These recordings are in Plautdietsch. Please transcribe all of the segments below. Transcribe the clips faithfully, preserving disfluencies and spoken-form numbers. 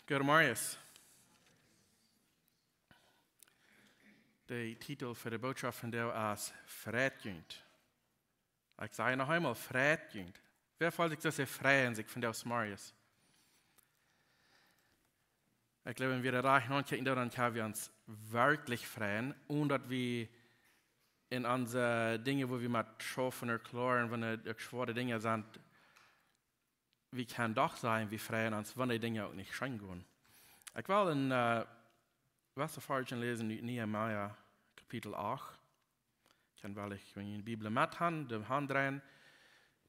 Goodemorjes. De Titel fa de Bootschoft vondoag es: Freit junt. Ekj saj noch eemol: Freit junt. Wäa feelt sikj soo sea frei aun sikj vondoag zemorjes? Ekj jleew, wan wie doa rajcht nochecken doonen, dan kjenn wie ons werkjlich freien, onen daut wie en onse Dinja, wua wie met schaufen ooda kloaren, wan et uk schwoare Dinja sent, wie kjennen doch sajen, wie freien ons, wan de Dinja uk nich scheen gonen. Ekj well een, äh, Bibelvarsch läsen ut Nehemia Kapitel acht. Ekj kaun veleicht, wan jie de Bibel met han, de Haunt dreien,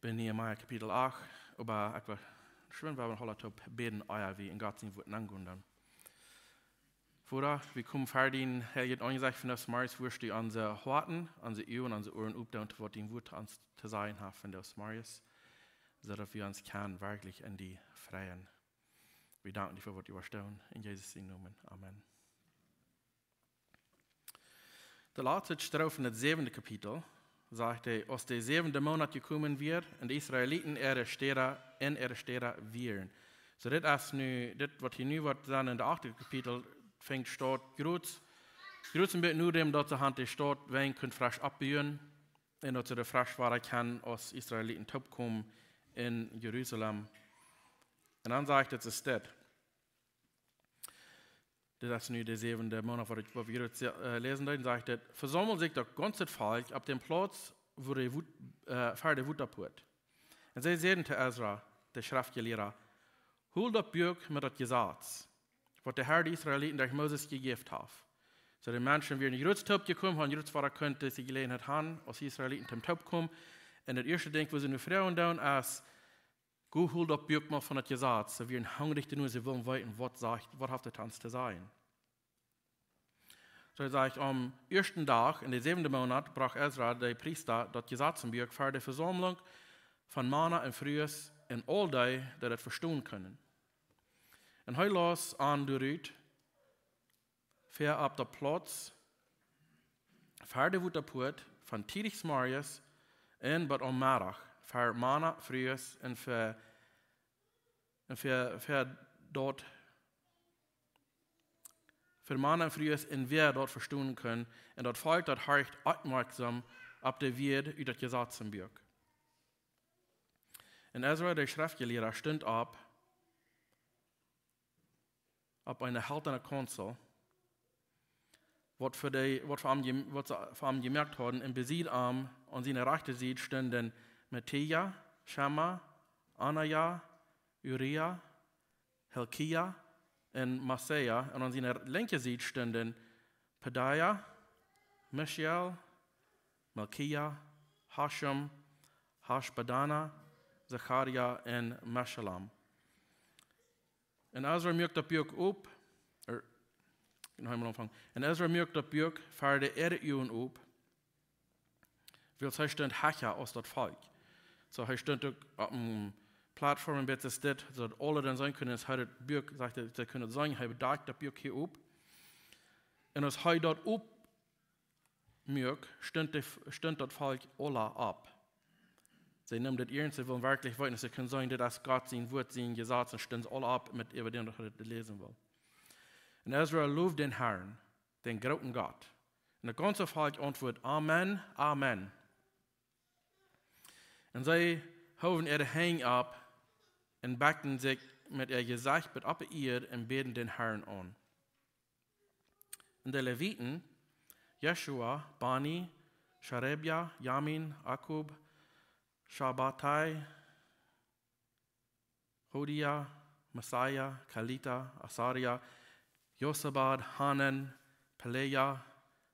bie Nehemia Kapitel acht, oba ekj well, scheen, wie haben noch aula toop bäden, ea wie en Gott sien Wort aungonen doonen. Voda, wie komen ver dien heiljet Aunjesecht vondoag zemorjes, wurscht du onse Hoaten, onse Uagen, onse Uaren opdoonen, waut dien Wort ons to sajen haft vondoag zemorjes, soo daut wie ons kjennen werkjlich en die freien. Wie danken die fa waut du woascht doonen. En Jesus sien Nomen. Amen. De latste Stroof en daut säwende Kapitel sajcht hee: Aus de säwende Moonat jekomen wia un de Israeliten en äare Städa, en äare Städa wieren. Soo, dit es nu, dit waut hia nu woat sennen en daut achte Kapitel, fangt staut jrod, jrod een bät nodäm daut see han de Staut wada kunnen fresch oppbuen un daut see doa fresch wada kjennen aus Israeliten toopkomen en Jerusalem. Un dan sajcht et, es dit. Dit es nu de säwende Moonat, waut ekj, waut wie hia, äh, läsen deeden, sajcht et: Vesaumelt sikj daut gaunze Volkj opp dän Plauz, wua de Wot-, äh, ver de Wotapoat. Un see säden to Esra, de Schreftjelieeda: Hol daut Buak met daut Jesaz, waut de Herr de Israeliten derch Moses jejäft haft. Soo, de Menschen wieren jrod toopjekomen, haben jrod wada kunnen dise Jeläajenheit han, aus Israeliten toom toopkomen. Un daut ieeschte Dinkj, waut see nu froagen doonen, es: Go, hol daut Buak mol von daut Jesaz. See wieren hungrich doano, see wullen weeten, waut sajcht, waut haft et ons to sajen? Soo sajcht et: Aum ieeschten Dach en de säwende Moonat brocht Esra, de Priesta, daut Jesazbuak ver de Vesaumlunk von Mana un Frues un aul dee, dee daut vestonen kunnen. Un hee läs an doarut, ver opp daut Plauz, ver de Wotapoat, von tiedich zemorjes un bat aum Meddach, ver Mana, Frues un ver, un ver, ver daut, ver Mana un Frues un wäa daut vestonen kunn, un daut Volkj, daut horcht oppmoakjsom opp de Wieed ut daut Jesazbuak. Un Esra, de Schreftjelieeda, stunt opp, opp eene haltane Kaunzel, waut ver de, waut ver am jem-, waut see ver am jemoakt hauden, un besied am aun siene rajchte Sied stunden Mattaja, Schema, Anaja, Uria, Hilkia un Maaseia, un aun siene linkje Sied stunden Pedaja, Misjael, Malkija, Haschum, Haschbadana, Sacharia un Meschullam. Un Esra muak daut Buak op, er, noch eemol aunfangen. Un Esra muak daut Buak ver de äare Uagen op, wiels hee stunt hecha aus daut Volkj. Soo, hee stunt uk opp eene Plattform een bät steit, soo daut aule dän seenen kunnen, aus hee daut Buak, sajcht hee, see kunnen seenen, hee bedakjt daut Buak hia op. Un aus hee daut op muak, stunt de, stunt daut Volkj aula opp. See neemen daut iernst, see wullen werkjlich weeten, see kunnen sajen, dit es Gott sien Wort, sien Jesaz, un stunden aula opp met äwa däm, daut hee daut läsen wull. Un Esra lowd dän Herrn, dän grooten Gott. Un daut gaunze Volkj auntwuad: Amen, Amen. Un see hoowen äare Henj opp un bukjten sikj met äa Jesecht bat opp de Ieed un bäden dän Herrn aun. Un de Leviten, Jeschua, Bani, Scherebja, Jamin, Akkub, Schabbetai, Hodia, Maaseia, Kelita, Asaria, Josabad, Hanan, Pelaja,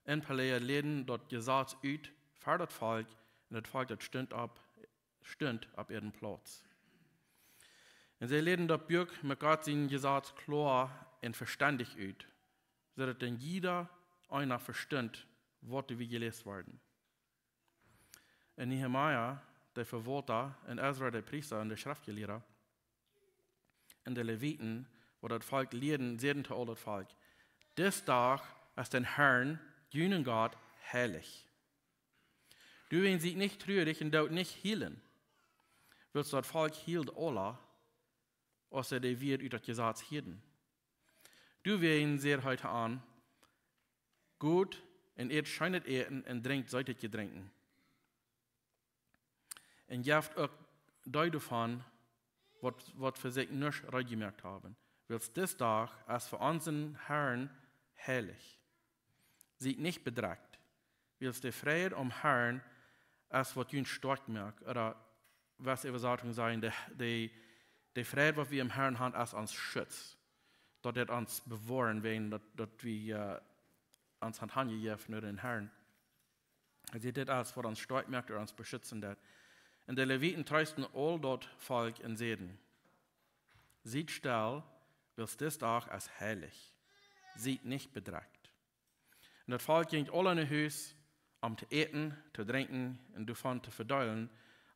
un Pelaja läden daut Jesaz ut ver daut Volkj, un daut Volkj, daut stunt opp, stunt opp äaren Plauz. Un see läden daut Buak met Gott sien Jesaz kloa un vestendich ut, soo daut een jieda eena vestunt, waut doa wia jeläst worden. Un Nehemia, de Vewaulta, un Esra, de Priesta un de Schreftjelieeda, un de Leviten, waut daut Volkj lieeden, säden to aul daut Volkj: Dis Dach es dän Herrn, junen Gott, heilich. Doawäajen siet nich trurich un doot nich hielen, wiels daut Volkj hield aula, aus see de Wieed ut daut Jesaz hieeden. Doawäajen säd hee to an: Got un ät scheenet Äten un drinkjt seetet Jedrinkjen. Un jeft uk dee doavon, waut, waut fa sikj nuscht reed jemoakt haben. Wiels dis Dach es fa onsen Harn heilich. Siet nich bedrekjt, wiels de Freid aum Harn es, waut junt stoakj moakt. Ooda waut Äwasatungen sajen, de, de, de Freid, waut wie em Harn haben, es ons Schutz. Daut deit ons bewoaren, wan daut, daut wie, äh, ons haben hanjejäft no dän Harn. Hee säd, dit es, waut ons stoakj moakt un ons beschutzen deit. Un de Leviten treesten aul daut Volkj un säden: Siet stell, wiels dis Dach es heilich. Siet nich bedrekjt. Un daut Volkj jinkj aul no Hus, om to äten, to drinkjen un doavon to vedeelen,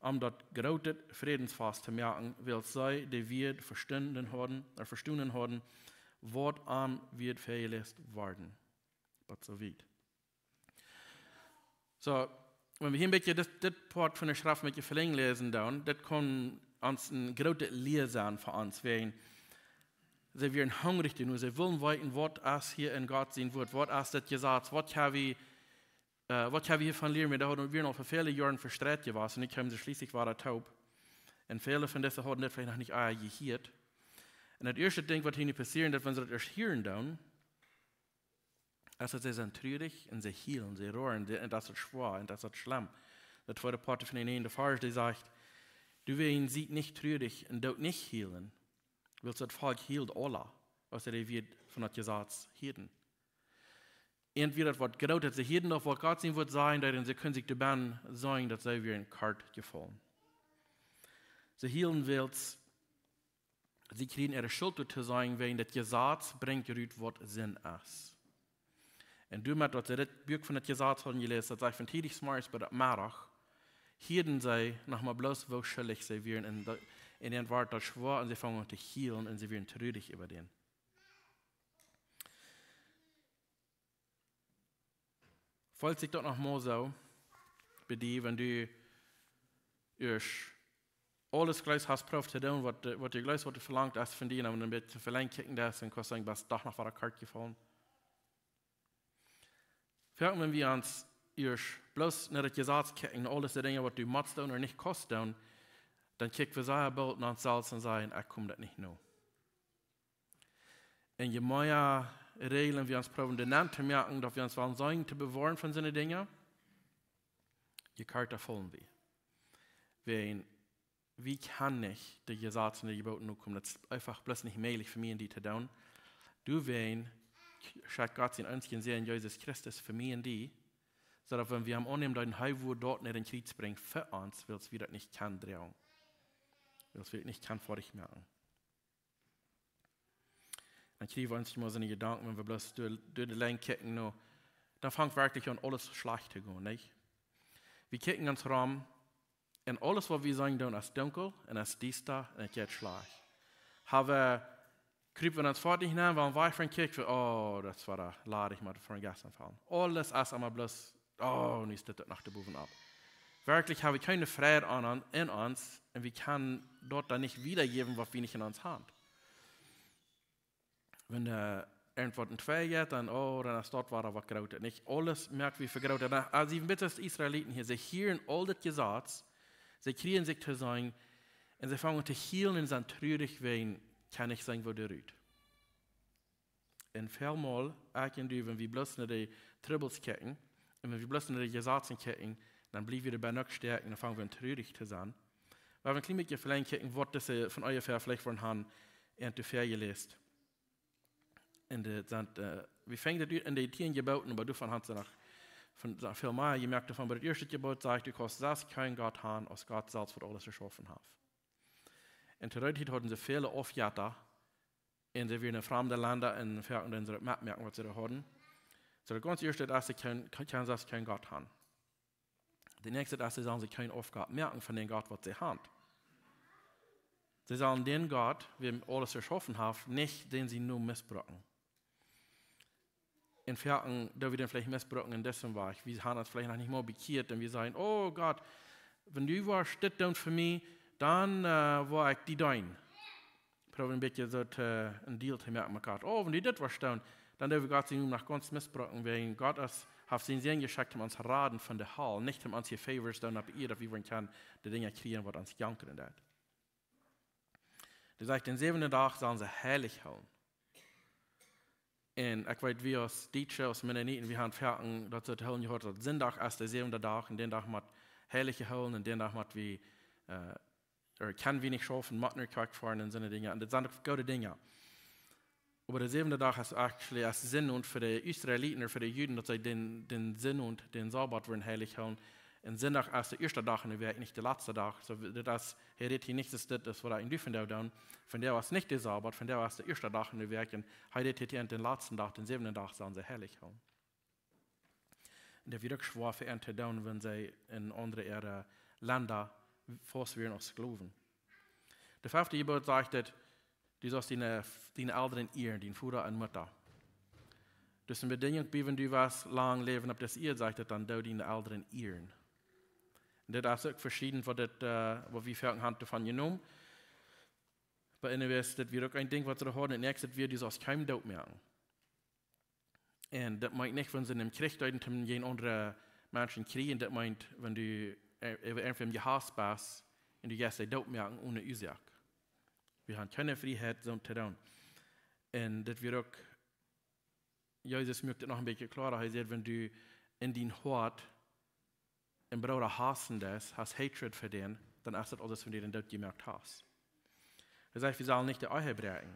om daut groote Frädensfast to moaken, wiels see de Wieed vestonen hauden, äh, vestonen hauden, waut an wia väajeläst worden. Bat soo wiet. Soo, wan wie hia een bät dit, dit Poat von de Schreft een bät velenjd läsen, dan, daut kaun ons eene groote Lia sennen fa ons, wäajen see wieren hungrich jenuach, see wullen weeten, waut es hia en Gott sien Wort, waut es daut Jesaz, waut hab wie, äh, waut hab wie hia von lieren? Wie hauden, wieren aul fa väle Joaren vestreit jewast, un nu kjeemen see schlieslich wada toop. Un väle von dise hauden dit veleicht noch nich aul jehieet. Un daut ieeschte Dinkj, waut hia nu passieren deit, wan see daut ieescht hieren dan, es daut see sent trurich un see hielen, see roaren, see, un daut es schwoa un daut es schlemm. Daut tweede Poat von dän näajenden Varsch, dee sajcht: Doawäajen siet nich trurich un doot nich hielen, wiels daut Volkj hield aula, aus see de Wieed von daut Jesaz hieeden. Un wia daut waut Grootet, see hieeden daut, waut Gott sien Wort sajen deed, un see kunnen sikj doabennen seenen, daut see wieren kort jefollen. See hielen, wiels see kjrieejen äare Schult doa to seenen, wäajen daut Jesaz brinjt rut, waut Sind es. Un doamet, daut see dit Buak von daut Jesaz hauden jeläst, daut sajcht, von tiedich zemorjes bat daut Meddach, hieeden see noch mau bloos, woo schuldich see wieren, un daut, un dan wort daut schwoa, un see fungen aun to hielen, un see wieren trurich äwa dän. Feelt sikj daut noch mau soo bie die, wan du ieescht aules jlikj hast jeprooft to doonen, waut, waut du jlikjst, waut velangt es von die, un dan een bät velenjd kjikjen deist, un kaust sajen, best doch noch wada kort jefollen? Foaken, wan wie ons ieescht bloos no daut Jesaz kjikjen, aul dise Dinja, waut du motst doonen ooda nich kaust doonen, dan kjikj wie sea boolt no ons selfst un sajen: Ekj kom daut nich no. Un je mea Räajlen wie ons proowen doa nenn to moaken, daut wie ons wellen seenen to bewoaren von soone Dinja, je korta faulen wie. Wäajen wie kjennen nich de Jesazen un de Jeboten nokomen. Daut es eefach bloos nich mäajlich fa mie un die to doonen. Doawäajen schekjt Gott sienen eensjen Sän, Jesus Christus, fa mie un die, soo daut wan wie am aunnämen, dan hee woat daut no daut Kjriez brinjen fa ons, wiels wie daut nich kjennen droagen. Wiels wie daut nich kjennen foadich moaken. Dan kjrie wie ons mau soone Jedanken, wan wie bloos doa, doa de Lien kjikjen, no, dan fangt werkjlich aun, aules schlajcht to gonen, nich? Wie kjikjen ons rom, un aules, waut wie seenen doonen, es dunkel un es diesta un et jeit schlajcht. Hab wie, krupen wie ons foadich nenn, wie wajch von Kjäakj, oh, daut es wada ladich, mau von jistren faulen. Aules es emma bloos, oh, nu es dit noch de bowen opp. Werkjlich hab wie kjeene Freid aun, aun, en ons, un wie kjennen daut dan nich wiedajäwen, waut wie nich en ons haben. Wan, äh, irjentwaut entwei jeit, dan, oh, dan es daut wada waut Grootet. Nich aules moak wie fa Grootet. Dan, aus wie met de Israeliten hia, see hieren aul daut Jesaz, see kjrieen sikj to seenen, un see fangen to hielen un sent trurich, wäajen kjennen nich seenen, woo doa rut. Un väl mol, ekj un du, wan wie bloos no de Trubbels kjikjen, un wan wie bloos no de Jesazen kjikjen, dan bliew wie doabie uk stoakj, dan fangen wie aun trurich to sennen. Wie haben een kjlien bät velenjd jekjikjt, waut dise von onjefäa veleicht von han un to väa jeläst. Un de, sent, äh, wie fungen daut ut en de tieen Jeboten, oba doavon haben see noch von, noch väl mea jemoakt doavon. Oba daut ieeschte Jebot sajcht: Du kaust sest kjeen Gott haben, aus Gott selfst, waut aules jeschaufen haft. Un to dee Tiet hauden see väle Aufjetta, un see wieren en framde Lenda, un foaken deeden see daut metmoaken, waut see doa hauden. Soo, daut gaunz ieeschte es, see kjennen, kjennen sest kjeen Gott haben. Daut näakjste es, see sellen sikj kjeen Aufgott moaken von dän Gott, waut see haben. See sellen dän Gott, wäm aules jeschaufen haft, nich dän sienen Nomen missbrucken. Un foaken, daut wie dän veleicht missbrucken en disen Wajch. Wie haben ons veleicht noch nich mol bekjieet un wie sajen: Oh Gott, wan du woascht dit doonen fa mie, dan, äh, woa ekj die deenen. proowen een bät soo to, een Deal to moaken met Gott. Oh, wan dee dit woat doonen, dan doo wie Gott sien Nomen noch gaunz missbrucken, wäajen Gott es, haft sienen Sän jeschekjt om ons to raden von de Hal, nich om ons hia Favors to doonen opp Ieed, daut wie woaren kjennen de Dinja kjrieen waut ons jankren deit. Dee sajcht, dän säwenden Dach sellen see heilich hoolen. Un ekj weet, wie aus Dietsche, aus Mennoniten, wie haben foaken daut soo to hoolen jehieet, daut Sindach es de säwende Dach, un dän Dach mott heilich jehoolen, un dän Dach mott wie, äh, ooda kjenn wie nich schaufen, mott no Kjoakj foaren un soone Dinja. Un daut sent uk goode Dinja. Oba de säwende Dach es actually, es Sinn un fa de Israeliten ooda fa de Juden, daut see dän, dän Sinn un dän Sabbat wudden heilich hoolen. Un Sindach es de ieeschte Dach enne Wäakj, nich de latste Dach. Soo, daut es, hee rät hia nich, daut dit es waut ekj nu vondoag doo. Vondoag es nich de Sabbat, vondoag es de ieeschte Dach enne Wäakj. Un hee rät hia dän latsten Dach, dän säwenden Dach sellen see heilich hoolen. Un daut wia uk schwoa fa an to doonen, wan see en aundre äare Lenda faust wieren aus Sklowen. De fefte Jebott sajcht daut, du sust diene, diene Elren ieren, dien Voda un Mutta. Daut es eene Bedinjunk, bie wan du west lang läwen opp dise Ieed, sajcht daut, dan doo diene Elren ieren. Un dit es uk veschieden waut dit, äh, waut wie foaken haben doavon jenomen. Oba anyways, dit wia uk een Dinkj waut see hauden. Un näakjstet wia, du sust kjeenen doot moaken. Un daut meent nich, wan see em Kjrich deeden, om jäajen aundre Menschen kjrieen. Daut meent, wan du, äh, äwa irjentwäm jehauss best un du jeist dee doot moaken one Uasoak. Wie haben kjeene Frieheit, soo to doonen. Un daut wia uk, Jesus moakt daut noch een bät kloara. Hee sajcht, wan du en dien Hoat een Brooda haussen deist, hast hatred fa dän, dan es daut, aus wan du dän doot jemoakt hast. Hee sajcht, wie sellen nich de Ehe bräakjen.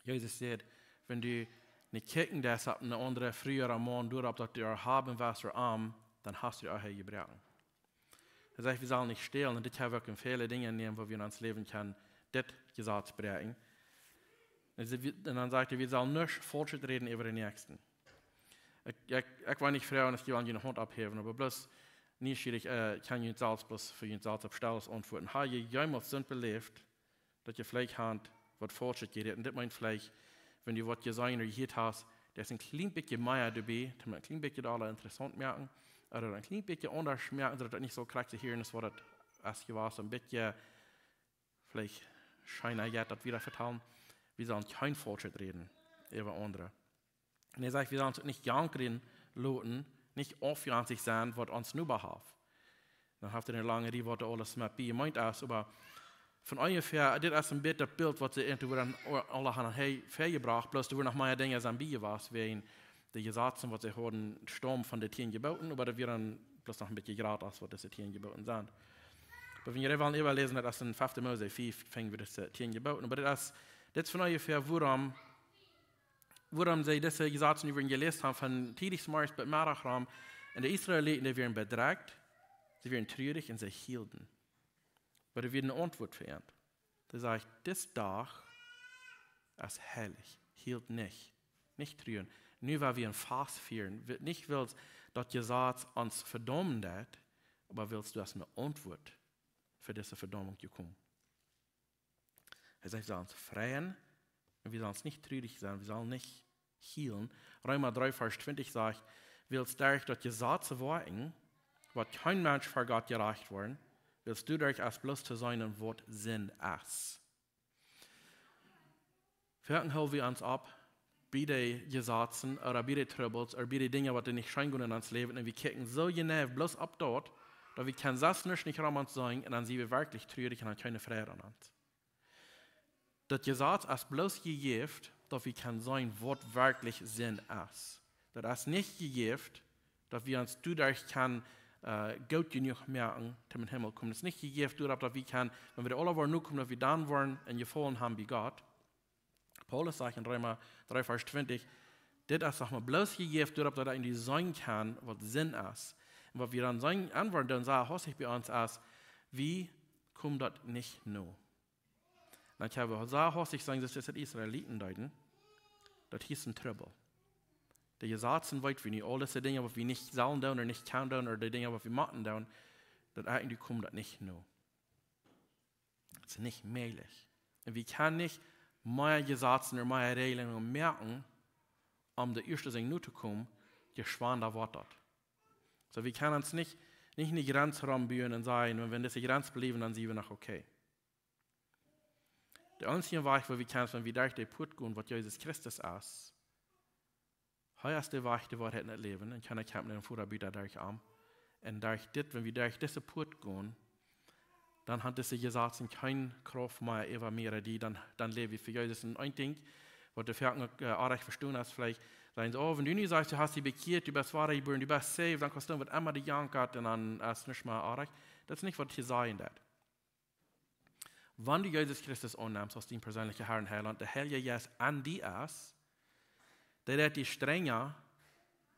Jesus sajcht, wan du nich kjikjen deist opp eene aundre Fru ooda Maun, doaropp daut du äa haben west ooda am, dan hast du de Ehe jebroaken. Hee sajcht, wie sellen nich stälen, un dit haben wie uk en väle Dinja en däm, woo wie en ons Läwen kjennen dit Jesaz bräakjen. Un see, wie, un dan sajcht hee, wie sellen nuscht Faulschet räden äwa dän Näakjsten. Ekj, ekj, ekj woa nich froagen, aus jie wellen june Haunt opphäwen, oba bloos nieschierich, äh, kjenn jie selfst bloos fa junt selfst opp Stellen auntwuaden. Hab jie jemols soont beläft, daut jie veleicht haben waut Faulschet jeräden? Dit meent veleicht, wan du waut jeseenen ooda jehieet hast, daut es een kjlien bät mea doabie, om een kjlien bät dolla interessaunt moaken, ooda een kjlien bät aundasch moaken, soo daut daut nich soo krakjt to hieren es, waut daut es jewast, een bät veleicht scheena, jo, daut wada vetalen. Wie sellen kjeen Faulschet räden äwa aundre. Un hee sajcht, wie sellen ons nich jankren loten, nich aufjenstich sennen, waut ons Noba haft. Dan haft hee eene lange Rieej, waut doa aules met bie jemeent es, oba von onjefäa, dit es een bät daut Bilt, waut see irjentwoo dan aula haben hia väajebrocht, bloos doa wudden noch mea Dinja sennen bie jewast, wäajen de Jesazen, waut see hauden, staumden von de tieen Jeboten, oba daut wia dan bloos noch een bät jrata aus waut dise tieen Jeboten sent. Oba wan jie wellen äwaläsen, daut es en fefte Mose fief, finjen wie dise tieen Jeboten. Oba daut es, dit es von onjefäa, wuarom, wuarom see dise Jesazen äwa jeläst haben, von tiedich zemorjes bat Meddach rom. Un de Israeliten, dee wieren bedrekjt, see wieren trurich un see hielden. Oba doa wia eene Auntwuat fa an. Dee sajcht, dis Dach es heilich, hielt nich, nich truren. Nu woa wie een Fast fieren, wi-, nich wiels daut Jesaz ons vedaumen deit, oba wiels doa es eene Auntwuat fa dise Vedaumunk jekomen. Hee sajcht, wie sellen ons freien un wie sellen ons nich trurich sennen, wie sellen nich hielen. Reema dree Varsch twintich sajcht, wiels derch daut Jesaz woakjen woat kjeen Mensch ver Gott jerajcht woaren, wiels doaderch es bloos to seenen waut Sind es. Foaken hoolen wie ons opp bie de Jesazen ooda bie de Trubbels ooda bie de Dinja, waut doa nich scheen gonen en ons Läwen, un wie kjikjen soo jeneiw bloos opp daut, daut wie kjennen selfst nuscht nich rom ons seenen, un dan sent wie werkjlich trurich un haben kjeene Freid aun ons. Daut Jesaz es bloos jejäft, daut wie kjennen seenen waut werkjlich Sind es. Daut es nich jejäft, daut wie ons doaderch kjennen, äh, goot jenuach moaken, om em Himmel to komen. Daut es nich jejäft doaropp, daut wie kjennen, wan wie doa aula woaren nokomen, daut wie dan woaren een Jefaulen haben bie Gott. Paulus sajcht en Reema dree Varsch twintich, dit es noch mau bloos jejäft doaropp, daut wie seenen kjennen waut Sind es. Un waut wie dan seenen, aun woaren dan soo, aus ekj bie ons es, wie komen daut nich no. Dan kjenn wie soo haustich sajen, daut es de Israeliten deeden, daut hia es een Trubbel. De Jesazen, weet wie nu, aul dise Dinja, waut wie nich sellen doonen ooda nich kjennen doonen, ooda de Dinja, waut wie motten doonen, daut eejentlich kjemt daut nich no. Daut es nich mäajlich. Un wie kjennen nich mea Jesazen ooda mea Räajlen moaken, om de ieeschte Sach notokomen, je schwanda woat daut. Soo, wie kjennen ons nich, nich eene Jrenz rombuen un sajen, wan wie dise Jrenz bliewen, dan sent wie noch okay. De eensje Wajch, woo wie kjennen, wan wie derch de Poat gonen, waut Jesus Christus es. Hee es de Wajch, de Woarheit un daut Läwen. Un kjeena kjemt no dän Voda buta derch am. Un derch dit, wan wie derch dise Poat gonen, dan haft dise Jesazen kjeene Krauft mea äwa mie, dee dan, dan läw wie fa Jesus. Un een Dinkj, waut de Werkjunk, äh, oajch vestonen es, veleicht sajen see: "Oh, wan du nu sajchst, du hast die bekjieet, du best wadajebuaren, du best saved, dan kaust du waut emma die jankat un dan es nuscht mea oajch." Daut es nich, waut hee sajen deit. Wan du Jesus Christus aunnemst aus dien perseenelja Herr un Heilaunt, de Heilje Jeist aun die es, dee deit die strenja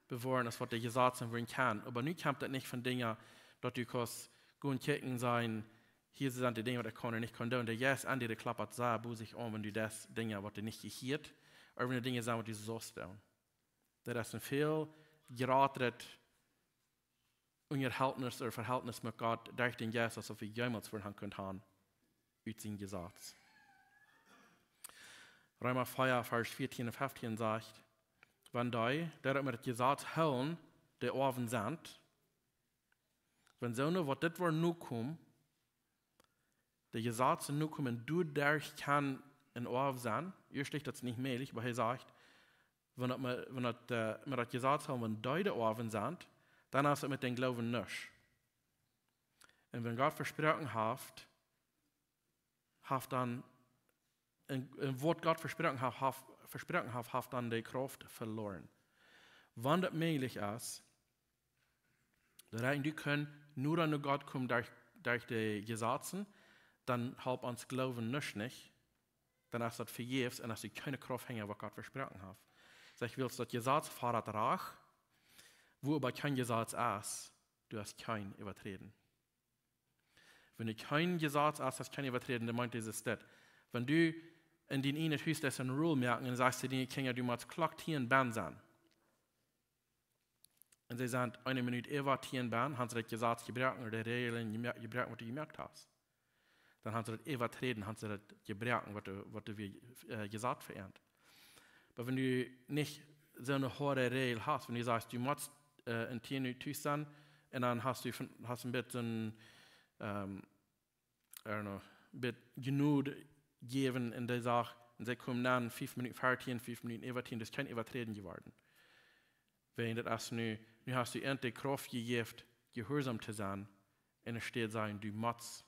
bewoaren aus waut de Jesazen wudden kjennen. Oba nu kjemt daut nich von Dinja, daut du kaust gonen kjikjen sennen, hia sent de Dinja, waut ekj kaun un nich kaun doonen. De Jeist aun die, dee kloppt sea bosich aun, wan du deist Dinja, waut du nich jehieet, ooda wan de Dinja sent, waut du sust doonen. Daut es een väl jratret Unjahältnis ooda Vehältnis met Gott derch dän Jeist, aus wie jemols wudden haben kunt haben, ut sien Jesaz. Reema vea, Varsch vieetieen un feftieen sajcht: "Wan dee, dee daut met daut Jesaz hoolen, de Oawen sent, wan soone, waut dit woaren nokomen, de Jesazen nokomen, doaderch kjennen een Oaw sennen." Ieeschtlich, daut es nich mäajlich, oba hee sajcht, wan daut met, wan daut, äh, met daut Jesaz hoolen, wan dee de Oawen sent, dan es et met dän Gloowen nuscht. Un wan Gott vesproaken haft, haft dan, un, un waut Gott vesproaken haft, haft, vesproaken haft, haft dan de Krauft veloaren. Wan daut mäajlich es, daut hee, du kaust nua no Gott komen derch, derch de Jesazen, dan halpt ons Gloowen nuscht nich. Dan es daut vejäfs un es doa kjeene Krauft hinja, waut Gott vesproaken haft. Sajcht, wiels daut Jesaz foddat Rach, wua oba kjeen Jesaz es, du hast kjeen Äwaträden. Wan du kjeen Jesaz hast, hast kjeen Äwaträden, dan meent Jesus dit. Wan du en dien ieejnet Hus deist eene Rule moaken un sajchst to diene Kjinja, du motst Klock tieen bennen sennen. Un see sent eene Minut äwa tieen bennen, haben see daut Jesaz jebroaken ooda de Räajlen jeme-, jebroaken, waut du jemoakt hast. Dan haben see daut äwaträden, haben see daut jebroaken, waut du, waut du wia, äh, jesat fa an. Oba wan du nich soone hoade Räajel hast, wan du sajchst, du motst, äh, en tieen Uhr tus sennen, un dan hast du von, hast een bät een, ähm, I don't know, bät Jnod jäwen en de Sach, un see komen dan fief Minuten ver tieen, fief Minuten äwa tieen, daut es kjeen Äwaträden jeworden. Wäajen daut es nu, nu hast du an de Krauft jejäft, jehuarsom to sennen, un enne Städ sajen, du motst,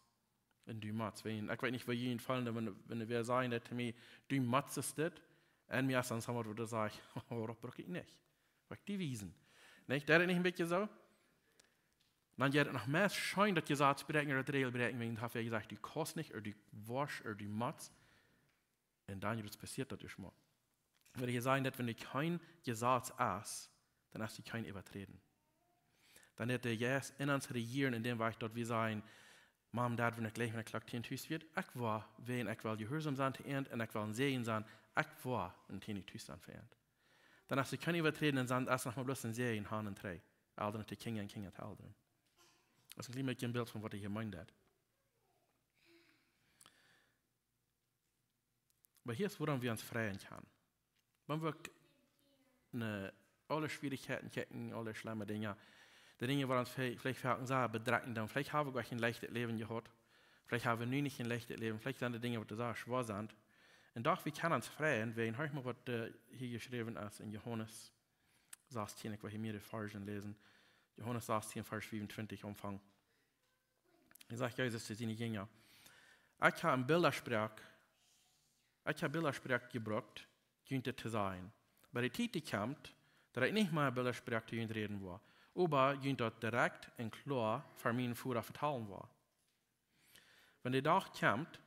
un du motst. Wäajen, ekj weet nich, woo jie feelen, wan, wan wäa sajcht daut to mie, du motst dit, un mie es dan soo waut, wua ekj saj, oh, daut bruk ekj nich. Woa ekj die wiesen. Nich? Deit et nich een bät soo? Dan jeit et noch mea scheen, daut Jesaz bräakjen ooda daut Räajel bräakjen, wäajen daut haft hee jesajcht, du kaust nich, ooda du woascht, ooda du motst. Un dan es passieet daut ieescht mol. Wan wie sajen, daut wan doa kjeen Jesaz es, dan es doa kjeen Äwaträden. Dan deit de Jeist en ons rejieren en däm Wajch, daut wie sajen, Mam, Dad, wan ekj jlikj, wan ekj Klock tieen tus wia, ekj woa, wäajen ekj well jehuarsom sennen to an un ekj well een Säajen sennen, ekj woa en tieen tus sennen fa an. Dan es doa kjeen Äwaträden, dan es noch mau bloos een Säajen, han un trei. Elren to Kjinja un Kjinja to Elren. Daut es een kjlien bät een Bilt von waut hee hia meent. Oba hia es, wuarom wie ons freien kjennen. Wan wie ne, aule Schwierichkjeiten kjikjen, aule schlemme Dinja, de Dinja, waut ons ve-, veleicht foaken sea bedrekjen doonen, veleicht hab wie goanich een leichtet Läwen jehaut, veleicht hab wie nu nich een leichtet Läwen, veleicht sent de Dinja, waut sea schwoa sent. Un doch, wie kjennen ons freien, wäajen, horch mol, waut, äh, hia jeschräwen es en Johanes sastieen, ekj well hia mea de Varzen läsen. Johanes sastieen, Varsch fiefuntwintich aunfangen. Doa sajcht Jesus to siene Jinja: "Ekj hab eene Bildasproak, ekj hab Bildasproak jebrukt, junt dit to sajen. Oba de Tiet, dee kjemt, daut ekj nich mea Bildasproak to junt räden woa, oba junt daut direkt un kloa von mienen Voda vetalen woa. Wan de Dach kjemt,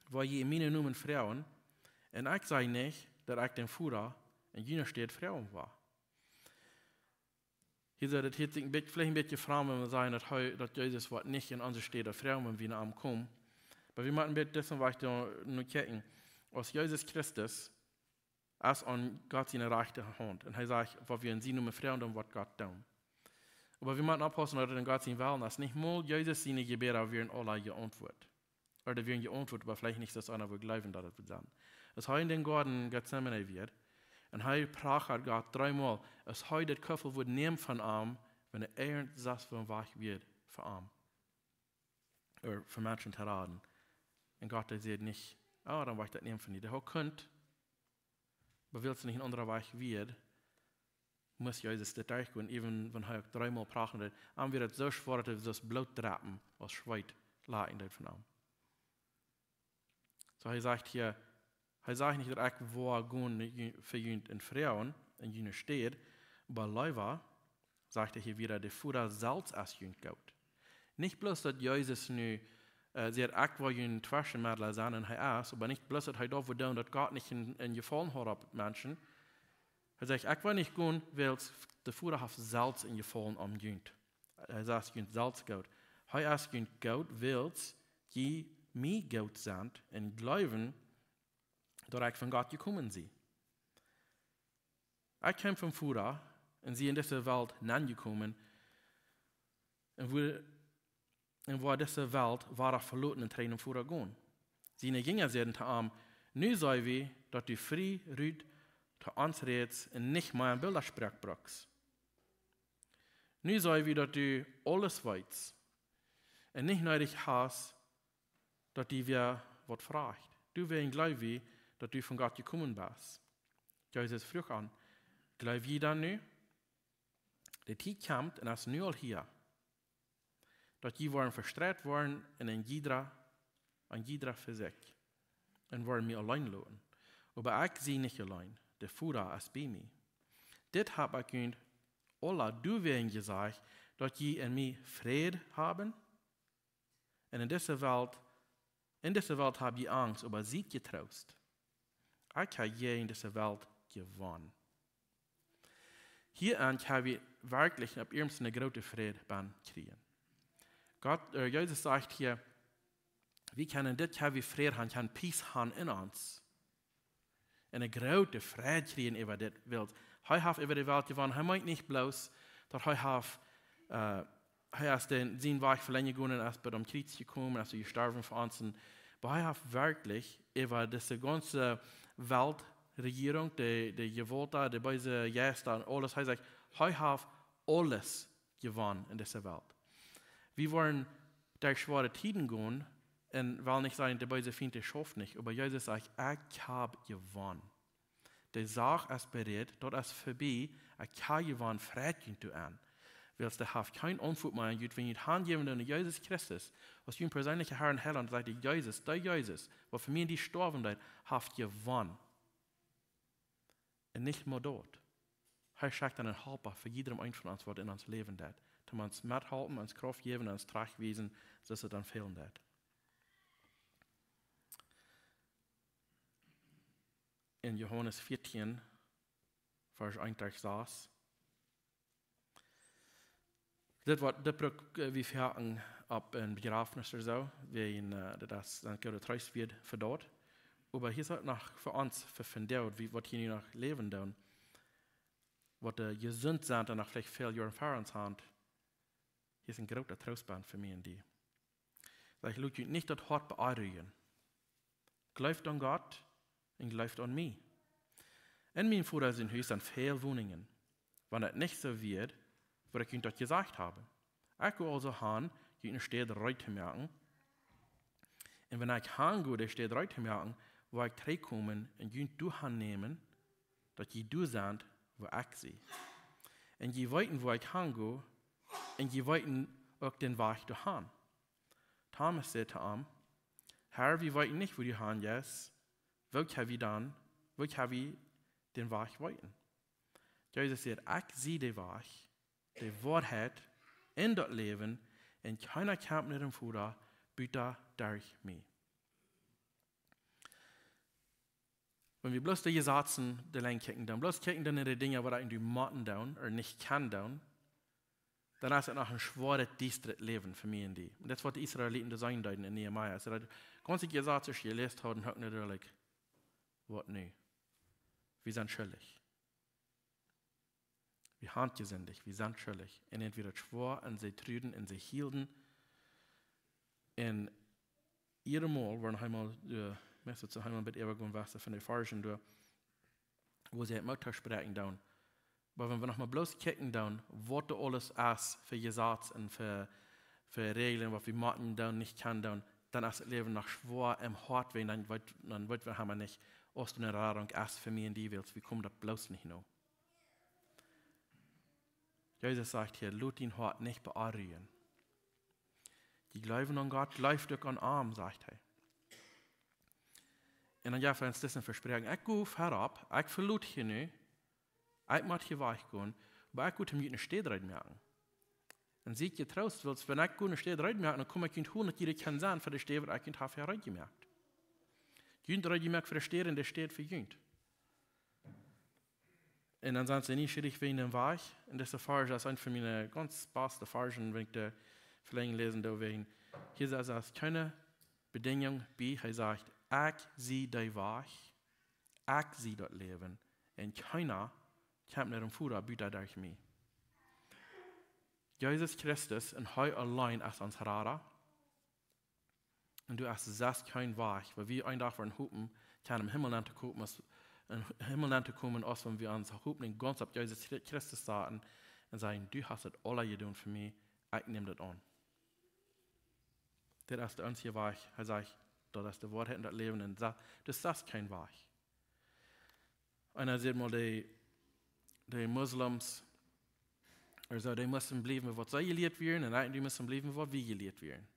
woa jie en mienen Nomen froagen, un ekj saj nich, daut ekj dän Voda en june Städ froagen woa." Hia sajcht et, hia es een bät, veleicht een bät framd, wan wie sajen, daut hee, daut Jesus woat nich en onse Städ froagen, wan wie no am komen. Oba wie motten een bät disen Wajch doa no kjikjen. Aus Jesus Christus es aun Gott siene rajchte Haunt. Un hee sajcht, waut wie en sienen Nomen froagen, dan woat Gott doonen. Oba wie motten oppaussen, daut et en Gott sien Wellen es. Nich mol Jesus siene Jebäda wieren aula jeauntwuat. Ooda wieren jeauntwuat, oba veleicht nich soo aus eena wudd jleewen, daut et wudd sennen. Aus hee en dän Goaden Getsemane wia, un hee prachat Gott dreemol, aus hee daut Kuffel wudd nämen von am, wan hee irjent sest wudd wajch wia von am. Ooda von Menschen to raden. Un Gott, dee säd nich: "Oh, dan woa ekj daut nämen von die." Dee haud kunt, oba wiels nich een aundra Wajch wia, must Jesus dit derchgonen, even wan hee uk dreemol prachen deed. Am wia daut soo schwoa, daut hee soo Bloot drepen aus Schweet lajen deed von am. Soo, hee sajcht hia, hee sajcht nich, daut ekj woa gonen fa junt un froagen en june Städ, oba leewa, sajcht hee hia wada, de Voda selfst es junt goot. Nich bloos daut Jesus nu, äh, sajcht: "Ekj woa jun Tweschenmedla sennen", un hee es, oba nich bloos daut hee doa wudd doonen, daut Gott nich een, een Jefaulen haud opp Menschen. Hee sajcht: "Ekj woa nich gonen, wiels de Voda haft selfst een Jefaulen aun junt." Hee es junt selfst goot. Hee es junt goot, wiels jie mie goot sent un jleewen, daut ekj von Gott jekomen sie. Ekj kjeem vom Voda un sie en dise Welt nenjekomen un woa, un woa dise Welt wada veloten un trigj nom Voda gonen. Siene Jinja säden to am: "Nu seenen wie, daut du frie rut to ons rätst un nich mea Bildasproak brukst. Nu seenen wie, daut du aules weetst un nich needich hast, daut die wäa waut froagt. Doawäajen jleew wie, daut du von Gott jekomen best." Jesus fruach an: "Jleew jie dan nu? De Tiet kjemt un es nu aul hia, daut jie woaren vestreit woaren un een jiedra, een jiedra fa sikj, un woaren mie auleen loten. Oba ekj sie nich auleen, de Voda es bie mie. Dit hab ekj junt aula doawäajen jesajcht, daut jie en mie Fräd haben. Un en dise Welt, en dise Welt hab jie Angst, oba siet jetroost. Ekj hab jäajen dise Welt jewonnen." Hia aun kjenn wie werkjlich opp iernst een grooten Fräd bennen kjrieen. Gott, äh, Jesus sajcht hia, wie kjennen dit, kjenn wie Fräd han, kjenn peace han en ons. Un een grooten Fräd kjrieen äwa dit Welt. Hee haft äwa de Welt jewonnen. Hee meent nich bloos, daut hee haft, äh, hee es dän, sien Wajch velenjen jegonen, es bat aum Kjriez jekomen, es hee jestorwen fa ons. Un, oba hee haft werkjlich äwa dise gaunze Weltrejierunk, de, de Jewaulten, de beese Jeista un aules, hee sajcht, hee haft aules jewonnen en dise Welt. Wie woaren derch schwoare Tieden gonen un wellen nich sajen, de beese Fient, dee schauft nich, oba Jesus sajcht: "Ekj hab jewonnen. De Sach es berät, daut es verbie, ekj hab jewonnen, freit junt doaraun." Wiels dee haft kjeen Aunfoat mea aun junt, wan jie junt hanjäwen aun Jesus Christus aus jun perseenlichen Herr un Heilaunt, sajcht hee: "Jesus, dee Jesus, waut fa mie un die jestorwen es, haft jewonnen." Un nich mau daut. Hee schekjt dan een Halpa fa jiedrem eenen von ons, waut en ons Läwen deit. Toom ons methalpen, ons Krauft jäwen, ons trajchtwiesen, soo daut et dan fälen deit. En Johanes vieetieen, Varsch eent bat sas. Dit woat, dit bruck, äh, wie foaken opp een Bejrafnis ooda soo, wäajen, äh, daut es dan goode Treest wia fa daut. Oba hia es uk noch fa ons, fa, fa dee, waut, waut hia nu noch läwen doonen, waut, äh, jesunt sent un noch veleicht väl Joaren ver ons haben. Hia es een groota Troost bie fa mie un die. Sajcht: "Lot junt nich daut Hoat beonrujen. Jleeft aun Gott un jleeft aun mie. En mien Voda sien Hus sent väl Woninjen. Wan et nich soo wia, wudd ekj junt daut jesajcht haben. Ekj go aulsoo han, junt eene Städ reed to moaken. Un wan ekj han go, de Städ reed to moaken, woa ekj trigjkomen un junt doahan nämen, daut jie doa sent, wua ekj sie. Un jie weeten, wua ekj han go, un jie weeten uk dän Wajch doahan." Thomas säd to am: "Herr, wie weeten nich, wua du han jeist. Woo kjenn wie dan, woo kjenn wie dän Wajch weeten?" Jesus säd: "Ekj sie de Wajch, de Woarheit un daut Läwen, un kjeena kjemt no dän Voda, buta derch mie." Wan wie bloos de Jesazen auleen kjikjen doonen, bloos kjikjen doonen no de Dinja, waut wie motten doonen ooda nich kjennen doonen, dan es et noch een schwoaret, diestret Läwen fa mie un die. Un daut es, waut de Israeliten doa seenen deeden en Nehemia. See säden: "Gaunz de Jesazen, waut wie jeläst hauden, haud ekj nich doaderch. Waut nu? Wie sent schuldich. Wie haben jesindicht, wie sent schuldich." Un an wia daut schwoa, un see truden un see hielden. Un jiedet Mol, wan eemol, äh, meist eemol bie äwa gonen wia, von de Varschen doa, wua see Moot toospräakjen doonen. Oba wan wie noch mau bloos kjikjen doonen, waut doa aules es fa Jesaz un fa, fa Räajlen, waut wie motten doonen, nich kjennen doonen, dan es daut Läwen noch schwoa em Hoat, wan dan weet, dan weet wie, haben wie nich, aus de Radunk es fa mie un die Welt, wie komen daut bloos nich no. Jesus sajcht hia: "Lot dien Hoat nich beonrujen. Jie jleewen aun Gott, jleeft uk aun am", sajcht hee. Un dan jeft hee ons dit Vespräakjen: "Ekj go verop, ekj veloot hia nu, ekj mott hia wajchgonen, oba ekj go om junt ne Städ reed moaken. Un siet jetroost, wiels wan ekj go ne Städ reed moak, dan kom ekj junt holen, daut jie kjennen sennen fa de Städ, waut ekj junt hab reed jemoakt. Junt reed jemoakt fa de Städ un de Städ fa junt." Un dan sent see nieschierich wäajen dän Wajch. Un dise Varsch es eent von miene gaunz baste Varschen, wan ekj de Veläajen läsen doo, wäajen hia es, es kjeene Bedinjunk bie. Hee sajcht: "Ekj sie de Wajch, ekj sie daut Läwen, un kjeena kjemt no dän Voda buta derch mie." Jesus Christus un hee auleen es ons Rada. Un doa es sest kjeen Wajch, wua wie een Dach woaren hopen, kjennen em Himmel nenn to komen, aus, em Himmel nenn to komen, aus wan wie onse Hopninj gaunz opp Jesus Chri-, Christus saten un sajen: "Du hast daut aula jedonen fa mie, ekj näm daut aun." Dit es de eensje Wajch. Hee sajcht, daut es de Woarheit un daut Läwen, un sa-, doa es kjeen Wajch. Eena sajcht mol, de, de Moslems, aulsoo, dee musten bliewen, waut see jelieet wieren, un eejentlich musten bliewen, waut wie jelieet wieren.